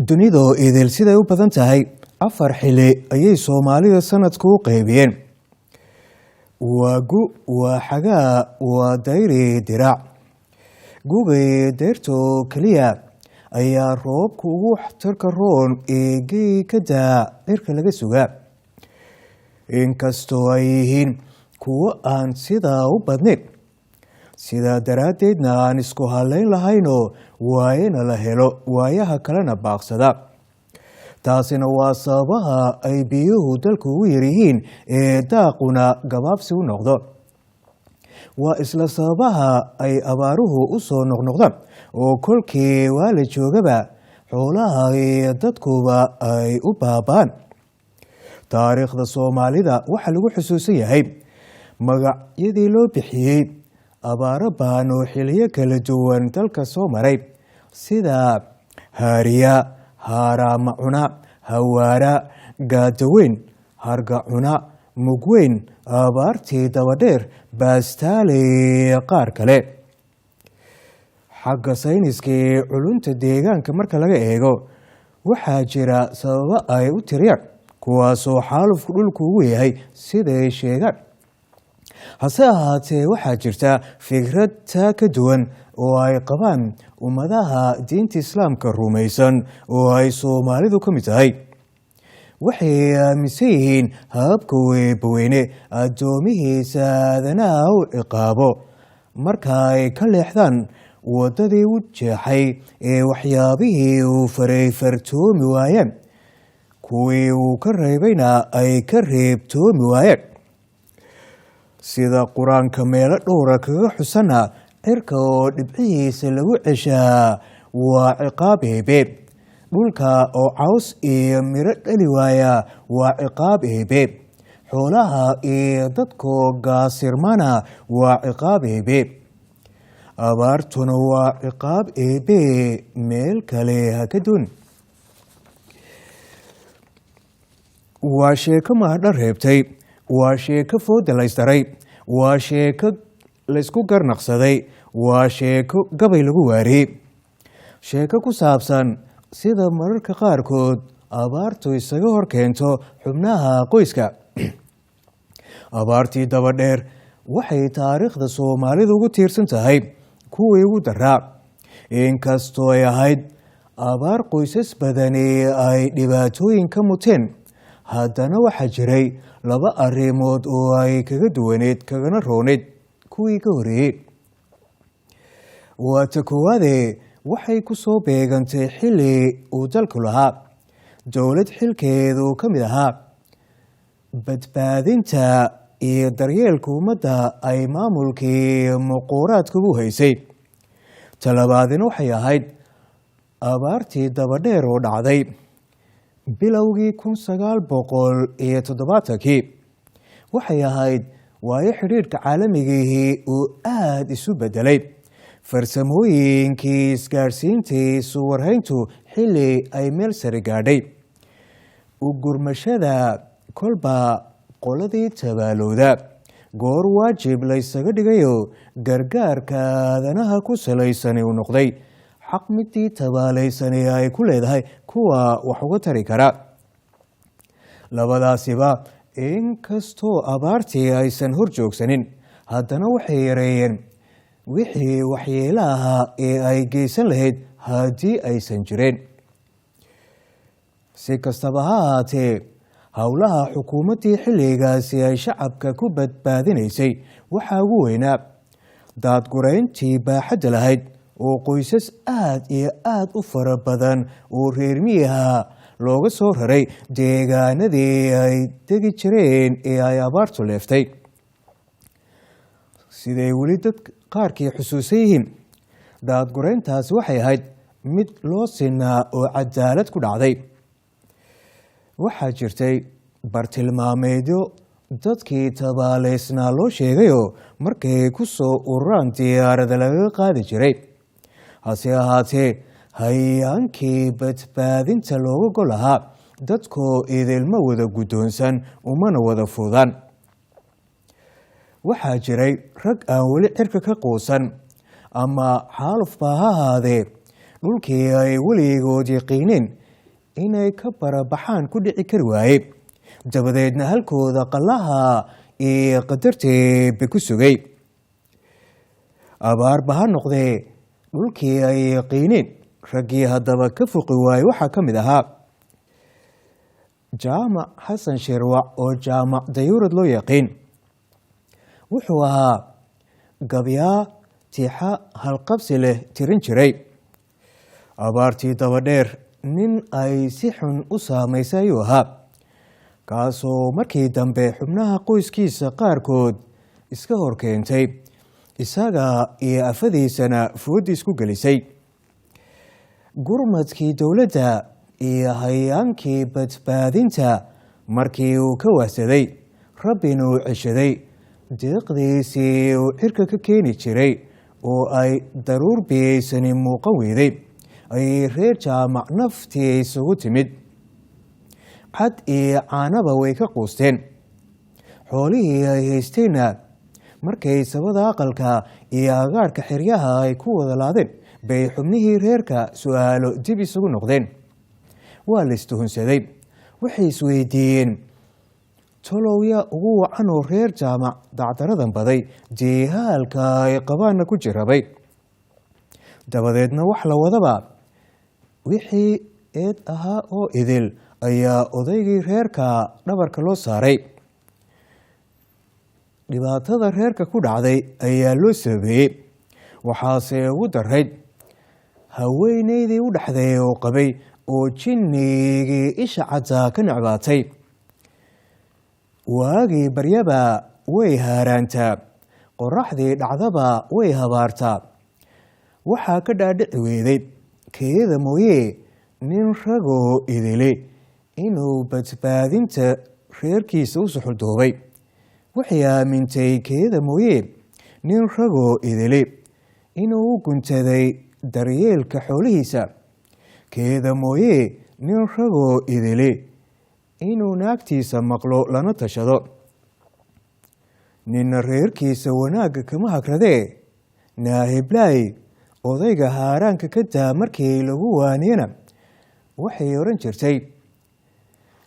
Dunidoo idil siday u badan tahay, 4 xili ayay Soomaalida sanadku u qaybiyeen: waa gu, waa xagaa, waa dayri, diraac. Gugay dayrtoo keliya ayaa roobka ugu waxtarka roon ee gey ka daa cirka laga sugaa, inkastoo ay yihiin kuwo aan sidaa u badnayn. Sidaa daraaddeedna aan isku halayn lahaynoo waayana la helo, waayaha kalena baaqsada. Taasina waa sababaha ay biyuhu dalku ugu yaryihiin ee daaquna gabaabsi u noqdo. Waa isla sababaha ay abaaruhu u soo noqnoqdaan, oo kolkii waa la joogaba xoolaha iyo dadkuba ay u baaba'aan. Taariikhda Soomaalida waxaa lagu xusuusan yahay magacyadii loo bixiyey abaaro baan oo xiliyo kala duwan dalka soo maray, sida haariya, haaraamacuna, hawaara, gaadaweyn, hargacuna, mugweyn, abaartii dabadheer, baastaale, qaar kale. Xagga sayniska ee culunta deegaanka marka laga eego, waxaa jira sababo ay u tiriyaan, kuwaasoo xaalufku dhulku ugu yahay siday sheegaan. Hase ahaatee, waxaa jirta fikrad taa ka duwan oo ay qabaan ummadaha diinta Islaamka rumaysan, oo ay Soomaalidu ka mid tahay. Waxay aaminsan yihiin hababka Eebbaweyne addoomihiisa aadanaha u ciqaabo marka ay ka leexdaan waddadii u jeexay ee waxyaabihii uu faray fartoomi waayeen, kuwii uu ka reebayna ay ka reebtoomi waayeen. Sida Qur-aanka meelo dhowra kaga xusana, cirka oo dhibcihiisa lagu ceshaa waa ciqaab Eebe, dhulka oo caws iyo miro dhali waaya waa ciqaab Eebe, xoolaha iyo dadkoo gaasirmana waa ciqaab Eebe, abaartuna waa ciqaab Eebe. Meel kale ha ka dun. Waa sheeko mahadho reebtay, waa sheeko fooda laysdaray, waa sheeko laysku garnaqsaday, waa sheeko gabay lagu waariyey, sheeko ku saabsan sida mararka qaarkood abaartu isaga hor keento xubnaha qoyska. Abaartii dabadheer waxay taariikhda Soomaalidu ugu tiirsan tahay kuwii ugu daraa. Inkastoo ay ahayd abaar qoysas badani ay dhibaatooyin ka muteen, haddana waxaa jiray laba arrimood oo ay kaga duwaneyd kagana rooneyd kuwii ka horeeyey. Waa ta koowaade, waxay ku soo beegantay xilli uu dalku lahaa dowlad xilkeedu ka mid ahaa badbaadinta iyo daryeelka ummadda ay maamulkii muquuraadkugu haysay. Talabaadina waxay ahayd abaartii dabadheer oo dhacday bilowgii 1970-kii waxay ahayd waayo xidhiidhka caalamigihii uu aada isu bedelay, farsamooyinkii isgaadhsiintii suwarhayntu xilli ay meel sare gaadhay, u gurmashada kolba qoladii tabaalowda goor waajib laysaga dhigayo, gargaarka aadanaha ku salaysani uu noqday xaq midii tabaalaysani ay ku leedahay kuwa wax uga tari kara. Labadaasiba inkastoo abaartii aysan hor joogsanin, haddana waxay yareeyeen wixii waxyeelo ahaa ee ay geysan lahayd haddii aysan jireen. Si kastaba ha ahaatee, howlaha xukuumaddii xilligaasi ay shacabka ku badbaadinaysay waxaa ugu weynaa daadgurayntii baaxadda lahayd oo qoysas aada iyo aada u fara badan oo reer miyiha looga soo raray deegaanadii ay degi jireen ee ay abaartu leeftay. Siday weli dad qaarkii xusuusan yihiin, daadgurayntaasi waxay ahayd mid loo sinaa oo cadaalad ku dhacday. Waxaa jirtay bartilmaameedyo dadkii tabaaleysnaa loo sheegayoo markay ku soo ururaan diyaarada lagaga qaadi jiray. Hase ahaatee, hayaankii badbaadinta looga gol ahaa dadkoo idilma wada guddoonsan umana wada fudaan. Waxaa jiray rag aan weli cirka ka quusan, ama xaalufba ha ahaadee, dhulkii ay weligood yaqiineen Inay ka barabaxaan ku dhici kari waaye, dabadeedna halkooda qallaha iyo qadarteebe ku sugay. Abaarba ha noqdee, dhulkii ay yaqiineen raggii haddaba ka foqi waayey waxaa ka mid ahaa Jaamac Xasan Shirwac, oo Jaamac Dayuurad loo yaqiin. Wuxuu ahaa gabyaa tiixa halqabsi leh tirin jiray. Abaartii dabadheer nin ay si xun u saamaysay ayuu ahaa, kaasoo markii dambe xubnaha qoyskiisa qaarkood iska hor keentay, isaga iyo afadiisana fooddi isku gelisay. Gurmadkii dowladda iyo hayaankii badbaadinta markii uu ka wahsaday, Rabbina uu ceshaday deeqdiisii uu cirka ka keeni jiray oo ay daruur biyeysani muuqan weyday, ayay reer Jaamac naftii isugu timid. Cad iyo caanaba way ka quusteen. Xoolihii ay haysteenna markay sabada aqalka iyo agaarka xeryaha ay ku wada laadeen bay xubnihii reerka su-aalo dib isugu noqdeen. Waa la istuhunsaday. Waxay isweydiiyeen, tolowya ugu wacan oo reer Jaamac dacdaradan baday, jeehaalka ay qabaanna ku jirabay? Dabadeedna wax la wadaba wixii eed ahaa oo idil ayaa odaygii reerka dhabarka loo saaray. Dhibaatada reerka ku dhacday ayaa loo sabeeyey. Waxaase ugu darayd haweeneydii u dhexday oo qabay, oo jinnigii isha caddaa ka necbaatay. Waagii baryaba way haaraantaa, qoraxdii dhacdaba way habaartaa. Waxaa ka dhaadhici weyday keeyada mooyee nin ragoo idile inuu badbaadinta reerkiisa u suxulduubay. Waxay aamintay keeyada mooyee nin ragoo idile inuu u guntaday daryeelka xoolihiisa, keeda mooyee nin ragoo idile inuu naagtiisa maqlo lana tashado. Nina reerkiisa wanaagga kama hagradee, naahiblaay, odayga haaraanka ka daa markii lagu waaniyana, waxay odhan jirtay,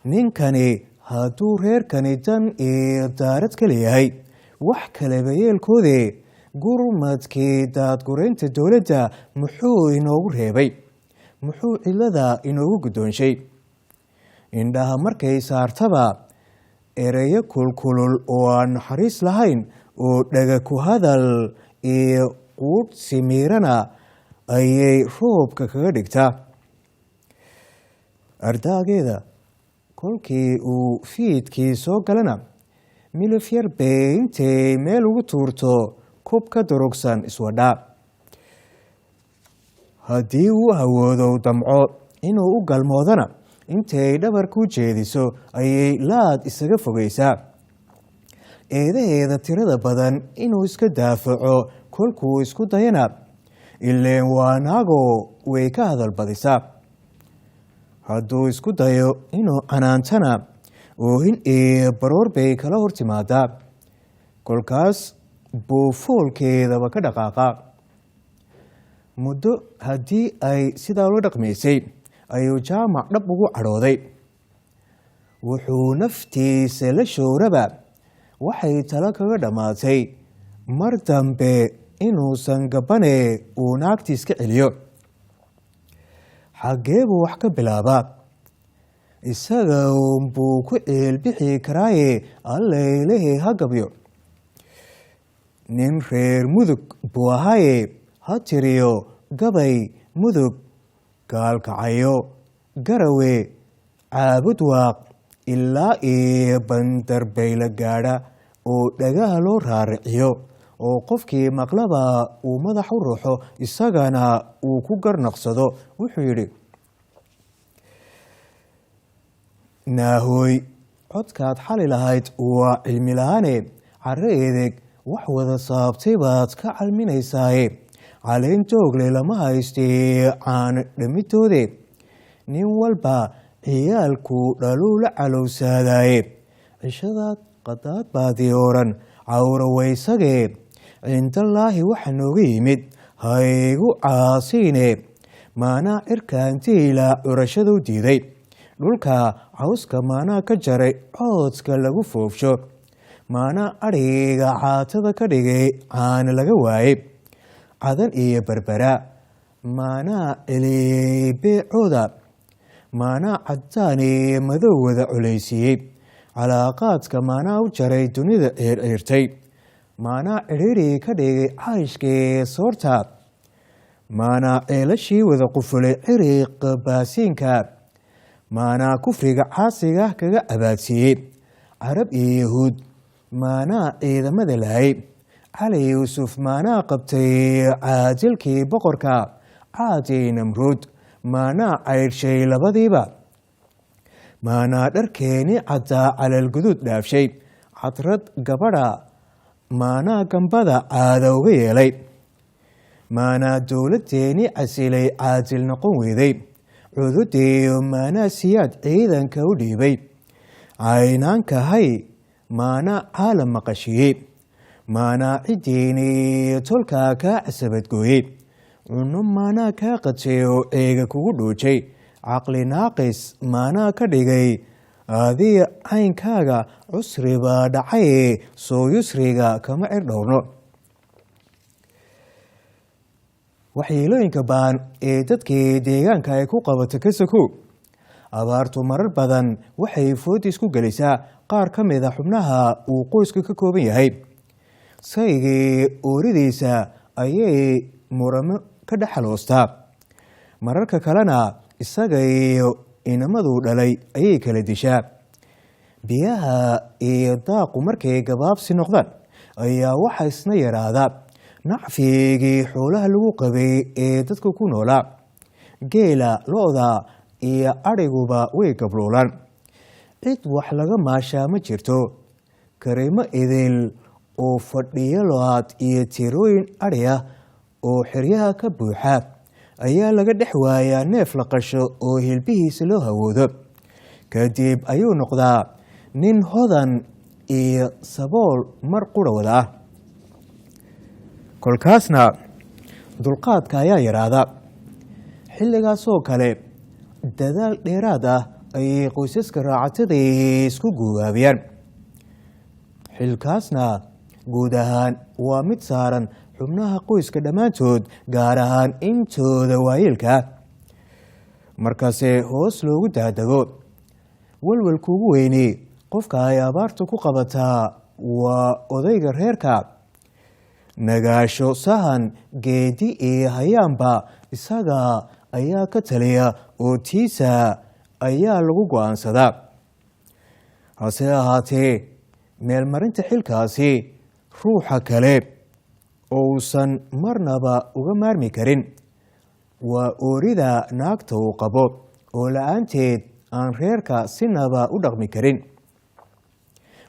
ninkani hadduu reerkani dan iyo daarad ka leeyahay, wax kaleba yeelkoodee, gurmadkii daadguraynta dowladda muxuu inoogu reebay? Muxuu cidlada inoogu guddoonshay? Indhaha markay saartaba ereyo kulkulul oo aan naxariis lahayn oo dhaga ku hadal iyo quudh simiirana ayay roobka kaga dhigtaa. Ardaageeda kolkii uu fiidkii soo galana, milif yar bay intay meel ugu tuurto kub ka durugsan iswadhaa. Haddii uu awoodo damco inuu u galmoodana, intay dhabarku jeediso ayay laad isaga fogeysaa. Eedaheeda tirada badan inuu iska daafaco kolkuu isku dayana, ileen waa naagoo way ka hadal badisaa. Hadduu isku dayo inuu canaantana, oohin iyo baroor bay kala hor timaadaa. Kolkaas buu foolkeedaba ka dhaqaaqaa. Muddo haddii ay sidaa ula dhaqmaysay ayuu Jaamac dhab ugu cadhooday. Wuxuu naftiisa la showraba waxay talo kaga dhammaatay mar dambe inuusan gabbane uu naagtiis ka celiyo. Xaggee buu wax ka bilaabaa? Isaga buu ku ciilbixi karaaye, Allailahi ha gabyo. Nin reer Mudug buu ahaaye, ha tiriyo gabay Mudug, Gaalkacayo, Garawe, Caabudwaaq ilaa iyo Bandarbayla gaadha oo dhagaha loo raariciyo, oo qofkii maqlaba uu madax u ruuxo, isagana uu ku garnaqsado. Wuxuu yidhi: Naahooy, codkaad xali lahayd waa cilmi la-aane, carro edeg wax wada saabtay baad ka calminaysaaye, caleen joogle lama haystee caano dhamidoode, nin walba ciyaalku dhaluu la calowsaadaaye, cishadaad qadaad baadii oran cawra waysagee, cindallaahi waxa nooga yimid haygu caasiine, maanaa cirkaantiila curashada u diiday. Dhulka cawska maanaa ka jaray coodka lagu foofsho? Maanaa adhiga caatada ka dhigay caana laga waayey? Cadan iyo Berbera maanaa celiyey beecooda? Maanaa cadaan iyo madow wada culeysiiyey? Calaaqaadka maanaa u jaray dunida ciirciirtay? Maanaa cidhiidhi ka dhigay cayshkii soorta? Maanaa ceelashii wada qufulay ciriiqa baasiinka? Maanaa kufriga caasiga kaga abaadsiiyey? Carab iyo Yahuud maanaa ciidamada lahay? Cali Yuusuf maanaa qabtay caadilkii boqorka? Caadi Namruud maanaa caydhshay labadiiba? Maanaa dharkeeni caddaa calal guduud dhaafshay? Cadrad gabadha maanaa gambada caada uga yeelay? Maanaa dowladdeeni casilay caadil noqon weyday? Cududeeyo maanaa Siyaad ciidanka u dhiibay? Caynaankahay maanaa caalam maqashiiyey? Maanaa ciddiini tolkaa kaa casabadgooyey? Cunno maanaa kaa qatay oo eega kugu dhuujay? Caqli naaqis maanaa ka dhigay adiga caynkaaga? Cusri baa dhacaye, soo yusriga kama cir dhowrno. Waxyeelooyinka baan ee dadkii deegaanka ay ku qabato kasakow, abaartu marar badan waxay food isku gelisaa qaar ka mid a xubnaha uu qoyska ka kooban yahay. Saygii ooridiisa ayay muramo ka dhex xaloostaa, mararka kalena isaga iyo inamaduu dhalay ayay kala dishaa. Biyaha iyo daaqu markay gabaabsi noqdaan ayaa waxa isna yaraada nacfigii xoolaha lagu qabay ee dadka ku noolaa. Geela, lo-da iyo adhiguba way gabluulaan, cid wax laga maashaa ma jirto. Karimo idil oo fadhiyo lo-aad iyo tirooyin adhi ah oo xeryaha ka buuxa ayaa laga dhex waayaa neef la qasho oo hilbihiisa loo hawoodo. Kadib ayuu noqdaa nin hodan iyo sabool mar qura wada ah. Kolkaasna dulqaadka ayaa yaraada. Xilligaasoo kale dadaal dheeraad ah ayay qoysaska raacatada isku guubaabiyaan. Xilkaasna guud ahaan waa mid saaran xubnaha qoyska dhammaantood, gaar ahaan intooda waayeelka. Markaase hoos loogu daadego, walwalka ugu weyni qofka ay abaartu ku qabataa waa odayga reerka. Nagaasho, sahan, geedi iyo hayaanba isaga ayaa ka taliya oo tiisa ayaa lagu go-aansadaa. Hase ahaatee, meelmarinta xilkaasi ruuxa kale oo uusan marnaba uga maarmi karin waa oorida naagta uu qabo, oo la-aanteed aan reerka sinaba u dhaqmi karin.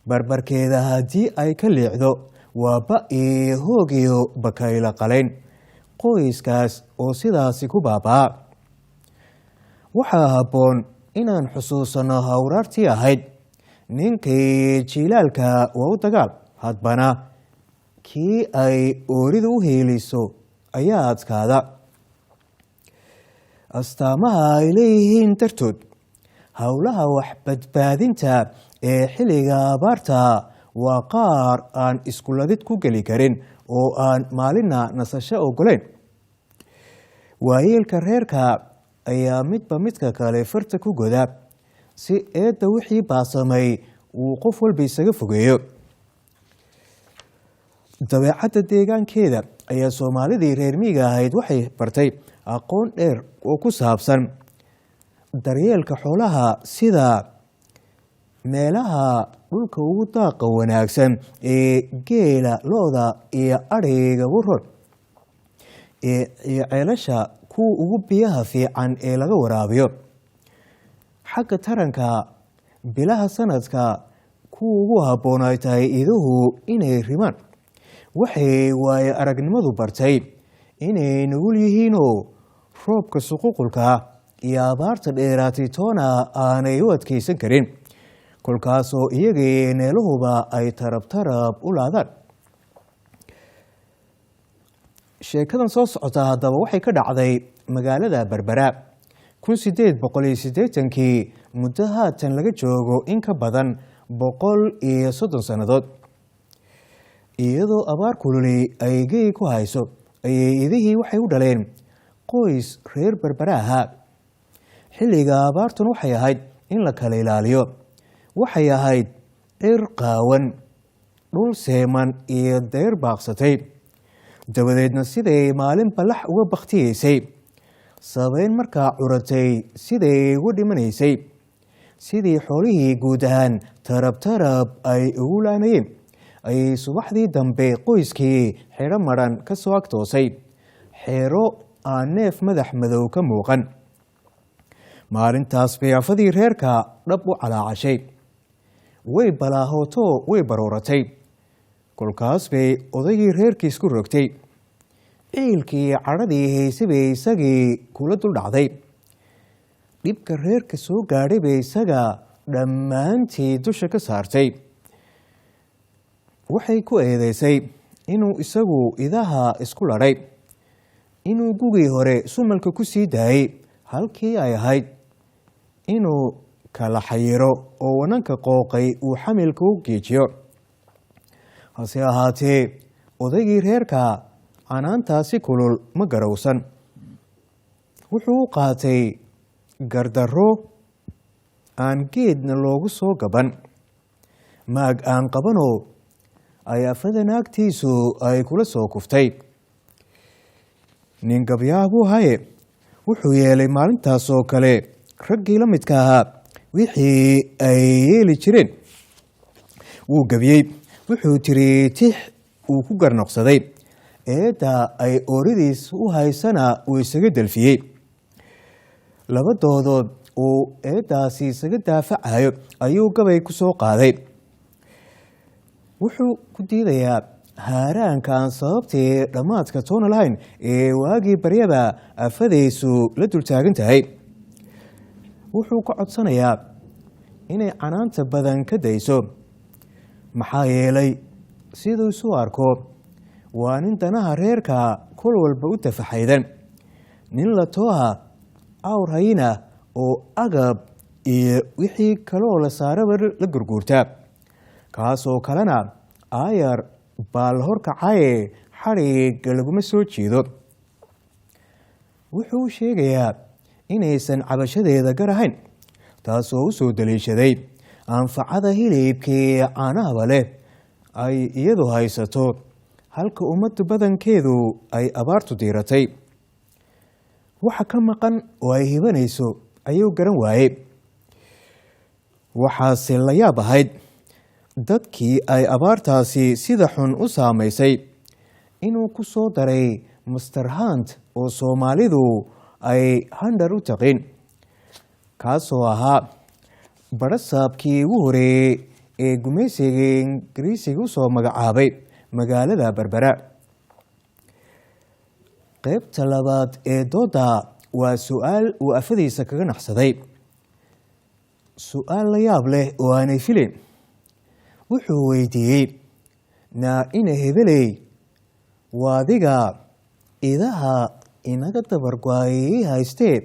Barbarkeeda haddii ay ka liicdo, waa ba iyo hoog iyo bakayla qalayn qoyskaas oo sidaasi ku baabaa. Waxaa habboon inaan xusuusanno hawraartii ahayd: ninkii jiilaalka waa u dagaal, hadbana kii ay ooridu u hiiliso ayaa adkaada. Astaamaha ay leeyihiin dartood, howlaha waxbadbaadinta ee xilliga abaarta waa qaar aan iskuladid ku geli karin oo aan maalinna nasasho ogolayn. Waayeelka reerka ayaa midba midka kale farta ku goda si eedda wixii baasamay uu qof walba isaga fogeeyo. Dabeecadda deegaankeeda ayaa Soomaalidii reer miyiga ahayd waxay bartay aqoon dheer oo ku saabsan daryeelka xoolaha, sida meelaha dhulka ugu daaqa wanaagsan ee geela, lo-da iyo adhiga waron, iyo ceelasha kuwa ugu biyaha fiican ee laga waraabiyo. Xagga taranka, bilaha sanadka kuwa ugu habboon ay tahay iduhu inay rimaan. Waxay waayo aragnimadu bartay inay nugul yihiinoo roobka suququlka iyo abaarta dheeraatay toona aanay u adkeysan karin, kolkaasoo iyagii neeluhuba ay tarab tarab u laadaan. Sheekadan soo socota haddaba waxay ka dhacday magaalada Berbera, 1880-kii, muddo haatan laga joogo in ka badan 130 sannadood, iyadoo abaar kululi ay gey ku hayso, ayay idihii waxay u dhaleen qoys reer Berbera ahaa. Xilliga abaartun waxay ahayd in la kala ilaaliyo. Waxay ahayd cir qaawan, dhul seeman iyo dayr baaqsatay. Dabadeedna siday maalinba lax uga bakhtiyeysay, sabeyn markaa curatay siday uga dhimanaysay, sidii xoolihii guud ahaan tarab tarab ay ugu laanayeen, ayay subaxdii dambe qoyskii xidho madhan ka soo agtoosay xero aan neef madax madow ka muuqan. Maalintaas bay afadii reerka dhab u calaacashay, way balaahootoo way barooratay. Kolkaas bay odaygii reerkii isku rogtay, ciilkii cadhadii hayse bay isagii kula dul dhacday. Dhibka reerka soo gaadhay bay isaga dhammaantii dusha ka saartay. Waxay ku eedeysay inuu isagu idaha isku ladhay, inuu gugii hore sumalka ku sii daayey halkii ay ahayd inuu kala xayiro oo wananka qooqay uu xamilka u geejiyo. Hase ahaatee odaygii reerka canaantaasi kulul ma garowsan. Wuxuu u qaatay gardarro aan geedna loogu soo gaban, maag aan qabanoo ay afada naagtiisu ay kula soo kuftay. Nin gabyaah buu haye, wuxuu yeelay maalintaas oo kale raggii la midka ahaa wixii ay yeeli jireen. Wuu gebiyey. Wuxuu tiri tix uu ku garnoqsaday, eedda ay ooridiis u haysana uu isaga delfiyey. Laba doodood uu eeddaasi isaga daafacayo ayuu gabay ku soo qaaday. Wuxuu ku diidayaa haaraanka aan sababtii dhammaadka toona lahayn ee waagii baryaba afadaysu la dultaagan tahay. Wuxuu ka codsanayaa inay canaanta badan ka dayso, maxaa yeelay siduu isu arko waa nin danaha reerka kol walba u tafaxaydan, nin la tooha awr hayina oo agab iyo wixii kaloo la saaraba la gurguurta, kaasoo kalena aayar baa la horkacaye xadhigga laguma soo jeedo. Wuxuu sheegayaa inaysan cabashadeeda gar ahayn, taasoo u soo daliishaday anfacada hilibkii caanahaba leh ay iyadu haysato, halka ummadda badankeedu ay abaartu diiratay. Waxa ka maqan oo ay hibanayso ayuu garan waayey. Waxaase la yaab ahayd dadkii ay abaartaasi sida xun u saamaysay inuu ku soo daray Master Hunt oo Soomaalidu ay Handar u taqin, kaasoo ahaa badhasaabkii ugu horeeyey ee gumaysiga Ingiriisiga usoo magacaabay magaalada Berbera. Qaybta labaad ee dooda waa su-aal uu afadiisa kaga naxsaday, su-aal la yaab leh oo aanay filayn. Wuxuu weydiiyey: naa ina hebeley, waadiga idaha inaga dabargo-ay haystee,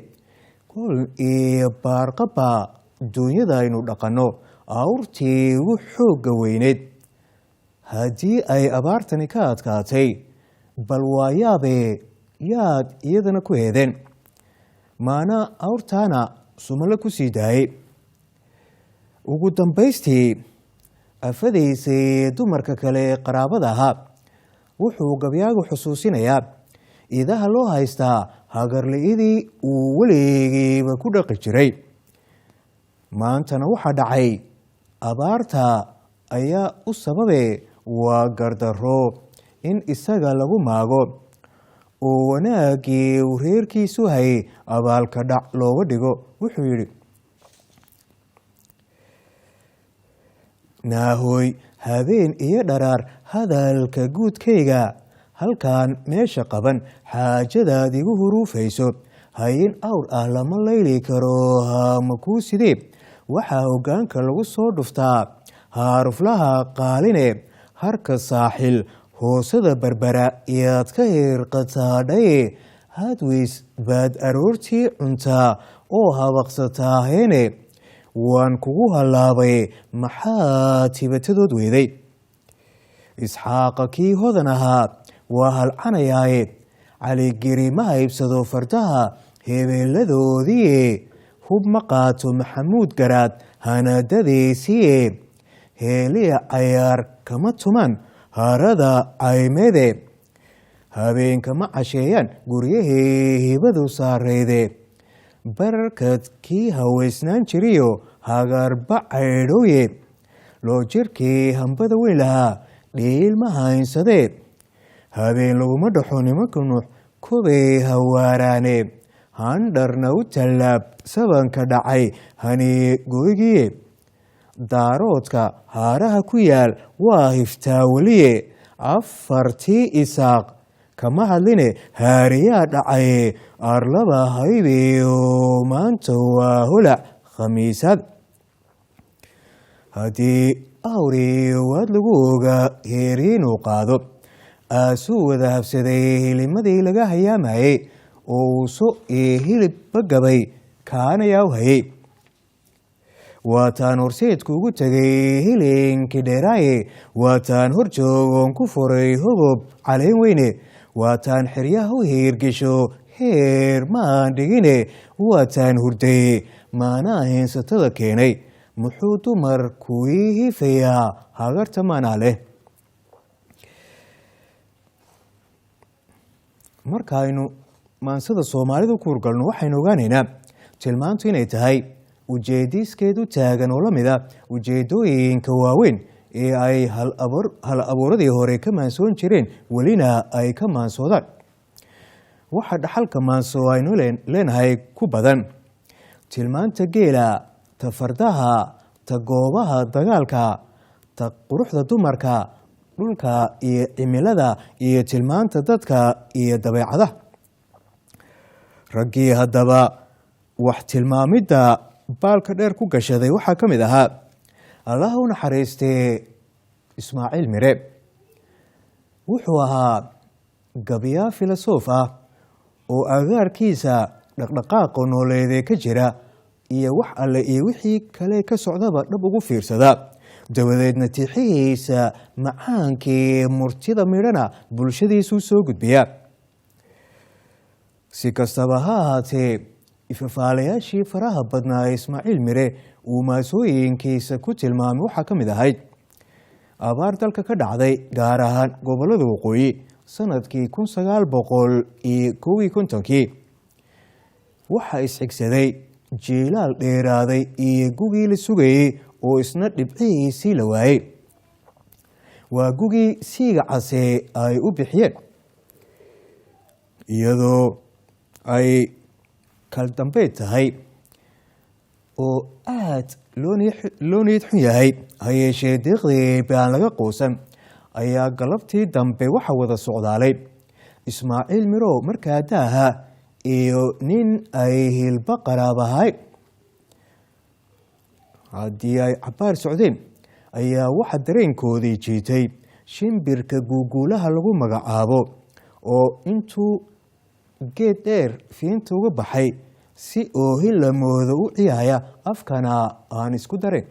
kol iyo baarqaba duunyada aynu dhaqanno awrtii ugu xoogga weyneyd, haddii ay abaartani ka adkaatay, bal waa yaabee yaad iyadana ku eedeen? Maana awrtaana sumalo ku sii daayey? Ugu dambaystii afadaysay dumarka kale qaraabada ahaa wuxuu gabyaagu xusuusinayaa idaha loo haystaa hagarli'idii uu weligiiba ku dhaqi jiray. Maantana waxaa dhacay abaarta ayaa u sababe waa gardarro in isaga lagu maago oo wanaaggii uu reerkiisu hayay abaalka dhac looga dhigo. Wuxuu yidhi: Naahoy, habeen iyo dharaar hadalka guudkayga halkaan meesha qaban xaajadaad igu huruufayso, hayin awr ah lama layli karo hama kuu sidee, waxaa hoggaanka lagu soo dhuftaa haaruflaha qaaline, harka saaxil hoosada Berbera yaad ka hirqataadhaye, hadwiis baad aroortii cuntaa Oo habaqsataaheene waan kugu hallaabay, maxaa tibatadood weeday? Isxaaqa kii hodan ahaa waa halcanayaaye, Caligeri ma haybsado fardaha hebeeladoodiie, hub ma qaato Maxamuud Garaad hanadadiisiie, heeliya cayaar kama tumaan harada caymede, habeenka ma casheeyaan guryahii hibadu saareyde, bararkad kii haweysnaan jiriyo hagarba caydhowye, loo jirkii hambada weyn lahaa dhiil ma haynsadee, habeen laguma dhaxo nimanka Nuux kobay hawaaraane, handharna u tallaab sabanka dhacay haniye gooygiye, Daaroodka haaraha ku yaal waa hiftaaweliye, afartii Isaaq kama hadline haariyaa dhacaye, arlaba haybiyo maanta waa holac khamiisad. Haddii awriyo waad lagu ogaa heeriinuu qaado, aasuu wada habsaday hilimadii laga hayaamayey oo uuso iyo hilibba gabay kaanayaa u hayey. Waataan horseedku ugu tegay hilinkii dheeraaye, waataan hor joogoon ku furay hogob caleen weyne, waataan xeryaha u hiirgesho heer maan dhigine, waataan hurdaye maanaa heensatada keenay, muxuu dumar kuwii hiifayaa hagarta maanaa leh? Markaaynu maansada Soomaalida ku hurgalno, waxaynu ogaanaynaa tilmaantu inay tahay ujeediskeed u taagan oo la mid a ujeedooyinka waaweyn ee ay hal abuuradii hore ka maansoon jireen, welina ay ka maansoodaan. Waxa dhaxalka maanso aynu leenahay ku badan tilmaanta geela, ta fardaha, ta goobaha dagaalka, ta quruxda dumarka, dhulka iyo cimilada, iyo tilmaanta dadka iyo dabeecadaha. Raggii haddaba wax tilmaamidda baalka dheer ku gashaday waxaa ka mid ahaa, Allaha u naxariistee, Ismaaciil Mire. Wuxuu ahaa gabyaa filosof ah oo agaarkiisa dhaqdhaqaaqa nooleedee ka jira iyo wax alle iyo wixii kale ka socdaba dhab ugu fiirsada, dabadeedna tixihiisa macaankii murtida midhana bulshadiisuu soo gudbiya. Si kastaba ha ahaatee, ifafaalayaashii faraha badnaa ee Ismaaciil Mire uu maasooyinkiisa ku tilmaamay waxaa ka mid ahayd abaar dalka ka dhacday, gaar ahaan gobolada waqooyi, sanadkii 1951-kii. Waxaa isxigsaday jiilaal dheeraaday iyo gugii la sugayey oo isna dhibcihiisii la waayey, waa gugii siiga casee ay u bixiyeen. Iyadoo ay kaldambeyd tahay oo aada loo niyad xun yahay, ha yeeshee deeqdii baan laga quusan, ayaa galabtii dambe waxa wada socdaalay Ismaaciil Miro markaa daaha iyo nin ay hilba qaraabahay. Haddii ay cabbaar socdeen ayaa waxa dareenkoodii jiitay shimbirka guuguulaha lagu magacaabo oo intuu geed dheer fiinta uga baxay si oohin lamoodo u ciyaaya, afkana aan isku darin.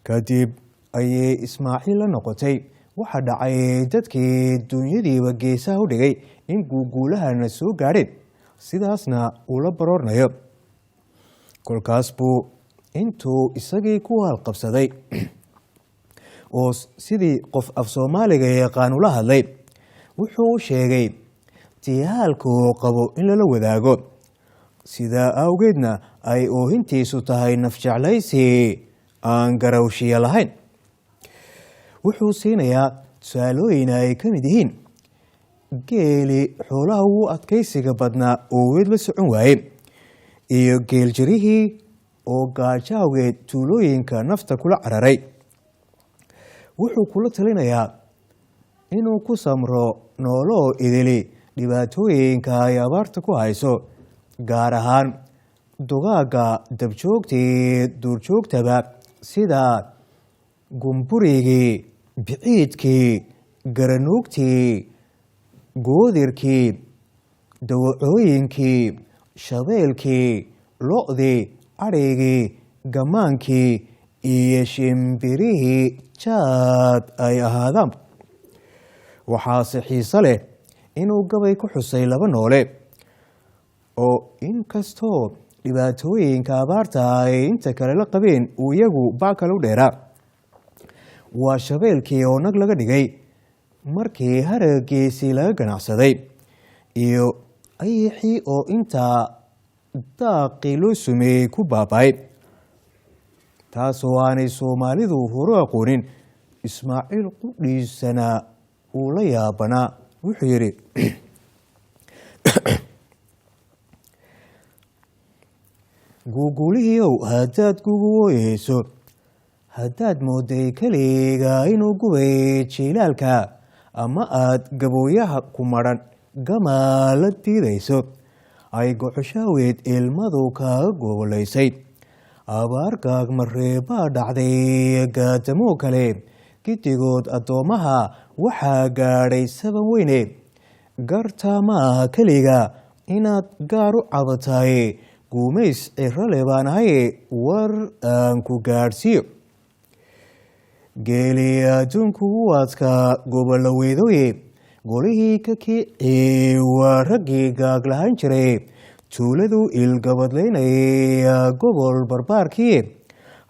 Kadib ayay Ismaaciil la noqotay waxaa dhacay dadkii dunyadiiba geesaha u dhigay in guuguulahana soo gaadheen, sidaasna uu la baroornayo. Kolkaas buu intuu isagii ku halqabsaday oo sidii qof af Soomaaliga yaqaan ula hadlay, wuxuu u sheegay tihaalka uu qabo in lala wadaago, sidaa awgeedna ay oohintiisu tahay nafjeclaysi aan garawshiya lahayn. Wuxuu siinayaa tusaalooyin ay ka mid yihiin geeli xoolaha ugu adkaysiga badnaa oo weed la socon waaye, iyo geeljirihii oo gaajo awgeed tuulooyinka nafta kula cararay. Wuxuu kula talinayaa inuu ku samro nooloo idili dhibaatooyinka ay abaarta ku hayso, gaar ahaan dugaagga dabjoogtii duurjoogtaba sida gumburigii, biciidkii, garanuugtii, goodirkii, dawacooyinkii, Shabeelkii, lo-dii, adhaygii, gamaankii iyo shimbirihii jaad ay ahaadaan. Waxaase xiise leh inuu gabay ku xusay laba noole oo inkastoo dhibaatooyinka abaarta ay inta kale la qabeen uu iyagu bac kale u dheeraa. Waa shabeelkii oo nag laga dhigay markii haragiisii laga ganacsaday, iyo ayixii oo intaa daaqii loo sumeeyey ku baaba'ay, taasoo aanay Soomaalidu horu aqoonin. Ismaaciil qudhiisana uu la yaabanaa. Wuxuu yidhi: Guuguulihiiow, haddaad gugu wooyeyso, haddaad mooday keliga inuu gubay jilaalka, ama aad gabooyaha ku madhan gamaa la diidayso, ay gocoshaweed ilmadu kaaga gobolaysay, abaar gaagmareebaa dhacday gaadamoo kale, gidigood addoommaha waxaa gaadhay saban weyne. Gartaa ma aha keliga inaad gaar u cabataye, guumays cirale baan ahaye, war aan ku gaadhsiiyo. Geeli adduunku u adkaa gobollo weydooye, golihii ka kicii waa raggii gaag lahaan jiray, tuuladu ilgabadlaynaya gobol barbaarkii.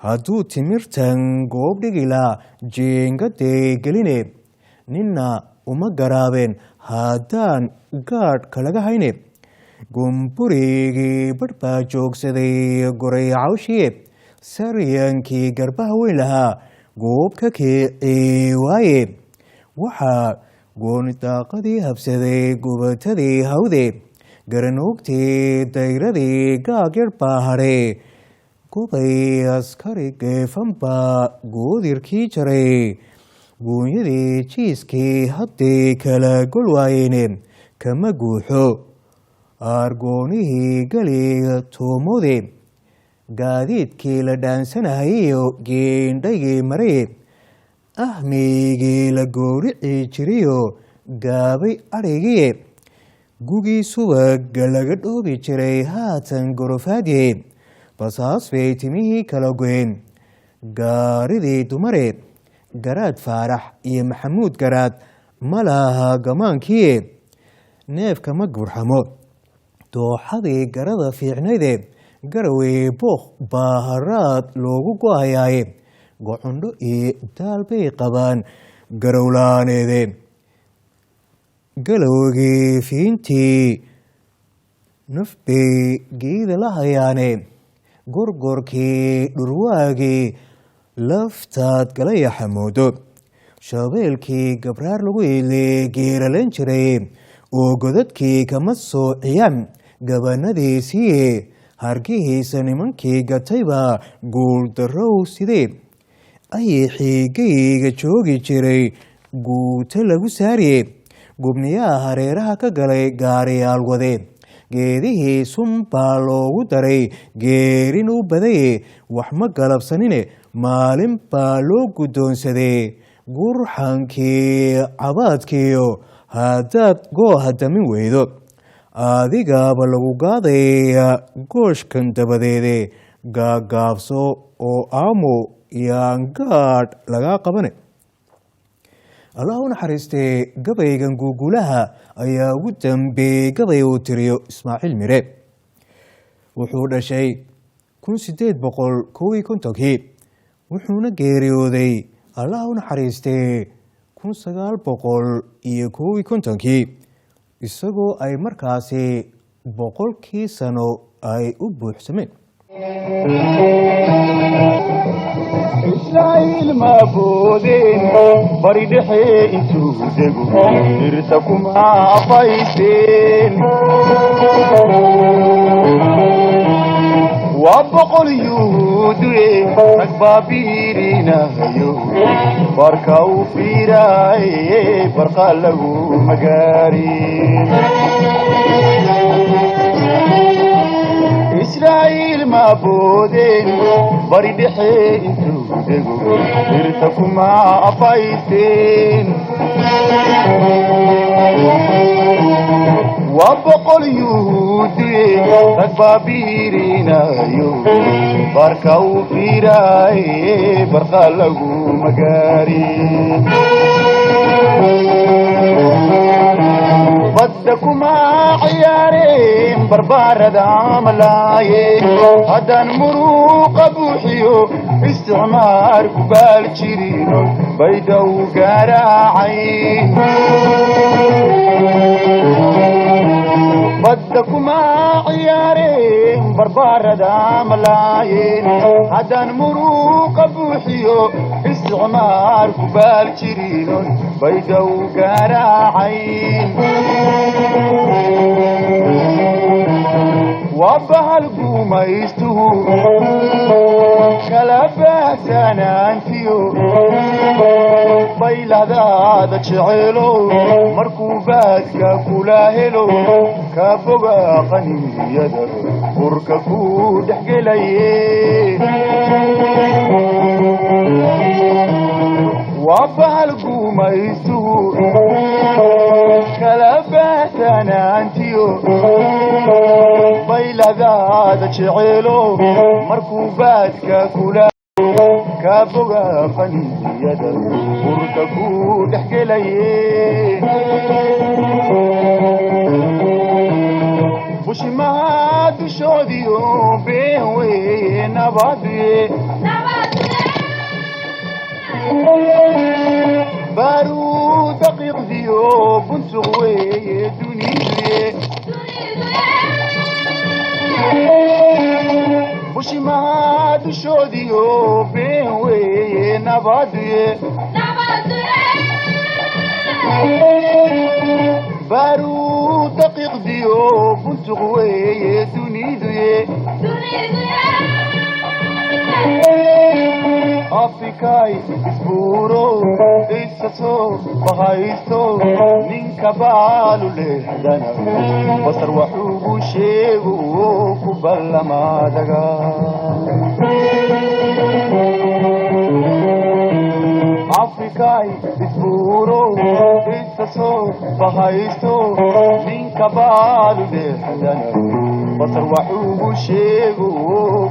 Hadduu timirtan goob dhigilaa jiingadee geline, ninna uma garaabeen haddaan gaadhka laga hayne. Gumburigii badh baa joogsaday goray cawshiye, saryankii garbaha weyn lahaa goob ka kicii waaye. Waxaa gooni daaqadii habsaday gubatadii hawde, garanoogtii dayradii gaag yar baa hadhay, gobay askari geefan baa goodirkii jaray, guunyadii jiiskii hadday kala gol waayeyne kama guuxo aargoonihii galiga toomode. Gaadiidkii la dhaansanahayiyo geendhaygii maraye, ahmigii la goorici jiriyo gaabay adhaygiye, gugii subaga laga dhoobi jiray haatan gorofaadye. Basaas bay timihii kala goyeen gaaridii dumare, Garaad Faarax iyo Maxamuud Garaad ma laha gamaankiie, neefka ma gurxamo dooxadii garada fiicnayde. Garawey bookh baa haraad loogu go-ayaaye, gocondho iyo daal bay qabaan garowlaaneede. Galowgii fiintii naf bay geeda la hayaane, gorgorkii dhurwaagii laftaad gala yaxamoodo. Shabeelkii gabraar lagu iile geeralan jiray oo godadkii kama soo ciyaan gabanadiisiiye, hargihiisa nimankii gatayba guuldarrow sidee. Ayixii geyga joogi jiray guuto lagu saariye, gubniyaha hareeraha ka galay gaariyaal wade. Geedihii sun baa loogu daray geerin u badaye, wax ma galabsanine maalin baa loo guddoonsadee. Gurxankii cabaadkiyo haddaad gooha damin weydo, adigaaba lagu gaadaya gooshkan dabadeede. Gaagaabso oo aamo yaan gaadh lagaa qabane. Allah u naxariistee, gabaygan guugulaha ayaa ugu dambeeyey gabay uu tiriyo Ismaaciil Mire. Wuxuu dhashay 1851-kii, wuxuuna geeriyooday, Allah u naxariistee, 1951-kii, isagoo ay markaasi 100-kii sano ay u buuxsameen. Israa'iil ma boodeen bari dhexe intuu dego, dhirta kuma afayseen. Waa 100 yuhuuduye rag baa biirinahayo, barka u fiiraaye barqa lagu magaarin. Israa'iil ma boodeen bari dhexe intuu dego, dhirta kuma afayseen. Waa boqol yuhuudiye, rag baa biirinayo, barka uu fiiraaye, barqa lagu magaari. Badda kuma ciyaareen, barbaarada malaaye. Haddaan muruuqa buuxiyo isticmaar ku baal jirino, baydaw garaacay. Badda kuma ciyaareen, barbaarada malaayeen. Haddaan muruuqa buuxiyo isticmaar ku baal jirinon, baydaw garaacay. Waa bahal gumaystuhu kala baahsanaantiyo, baylahdaada jeceelo. Markuu baadka kula helo, ka foga qaniyada, burka ku dhex gelaye. Waa bahal gumaystuhu kala baahsanaantiyo, baylahdaada jeceelo. Markuu baadka kula ka foga qaniyada, burka ku dhex gelaye. Bushimaha dushoodiyo been weye nabaduye, baaruu daqiiqdiyo buntuq weeye duniduye. Bushimaha dushoodiyo been weeye nabaduye, baaruu daqiiqdiyo buntuq weeye duniduye. Afrikay isbuuro, isa soo bahaysto, ninka baalu leexdana, basar waxuugu sheego ku ballamaadaga. Afrikay isbuuro, isa soo bahaysto, ninka baalu leexdana, basar waxuugu sheego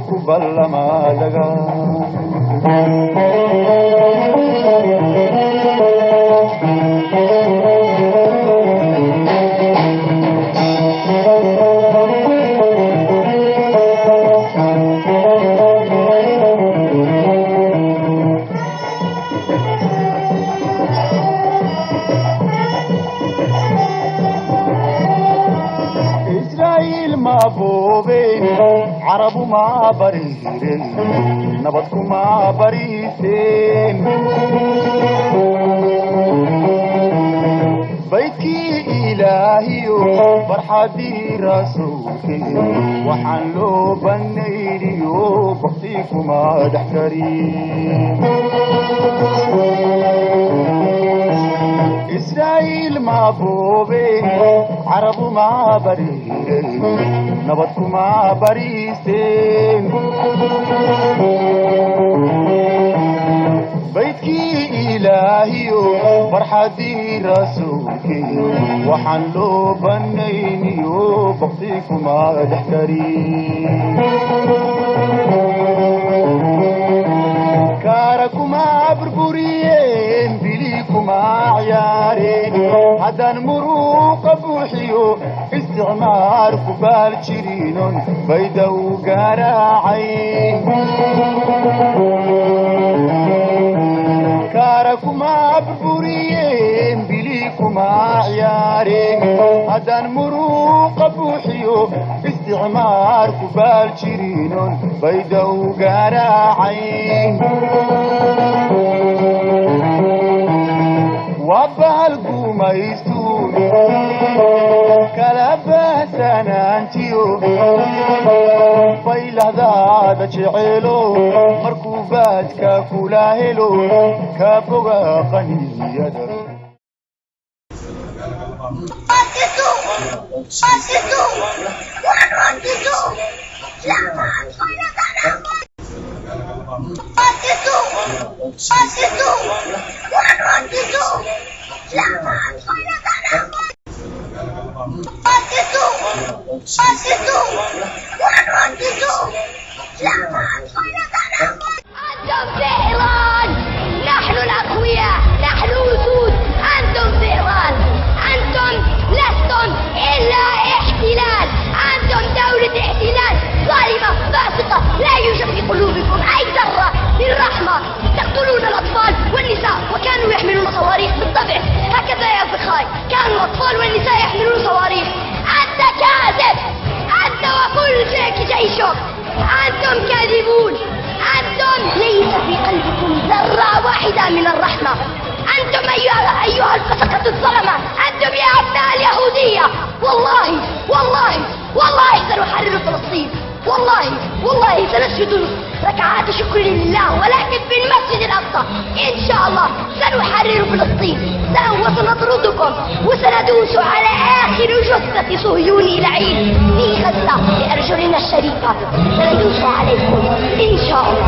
ku ballamaadaga. Israa'iil ma boobeen, carabu ma bariiren, nabad kuma bariiseen. Baydkii ilaahiyo barxaddii rasuulkee, waxaan loo banayniyo bakti kuma dhex karin. Israa'iil ma boobeen, carabu ma bariiren, nabad kuma bariiseen. Baydkii ilaahiyo farxaddii rasuulkee, waxaan loo banayniyo bakti kuma dhex karin. Kaara kuma burburiyeen, bili kuma ciyaareen. Haddaan muruuqa buuxiyo isticmaar ku baal jirinon, baydaw garaacay. Kaara kuma burburiyeen, bili kuma ciyaareen. Haddaan muruuqa buuxiyo isticmaar ku baal jirinon, baydaw garaacay. Waa bahal gumaystu kala baahsanaantiyo, baylahdaada jeceelo. Markuu baadka kula helo, ka foga qaniyada. أنتم فئران، نحن الأقوياء، نحن أسود، أنتم فئران، أنتم لستم إلا احتلال، أنتم دولة احتلال ظالمة فاسقة، لا يوجد في قلوبكم أي ذرة من رحمة، تقتلون الأطفال والنساء وكانوا يحملون صواريخ. بالطبع هكذا يا أصدقائي، كانوا الأطفال والنساء يحملون صواريخ. أنت كاذب، أنت وكل جيشك، أنتم كاذبون، أنتم ليس في قلبكم ذرة واحدة من الرحمة. أنتم أيها الفسقة الظلمة، أنتم يا أبناء اليهودية. والله والله والله سنحرر فلسطين، والله والله سنسجد ركعات شكر لله، ولكن في المسجد الأقصى إن شاء الله سنحرر فلسطين، وسنطردكم وسندوس على آخر جثة صهيوني لعين في غزة بأرجلنا الشريفة، سندوس عليكم إن شاء الله.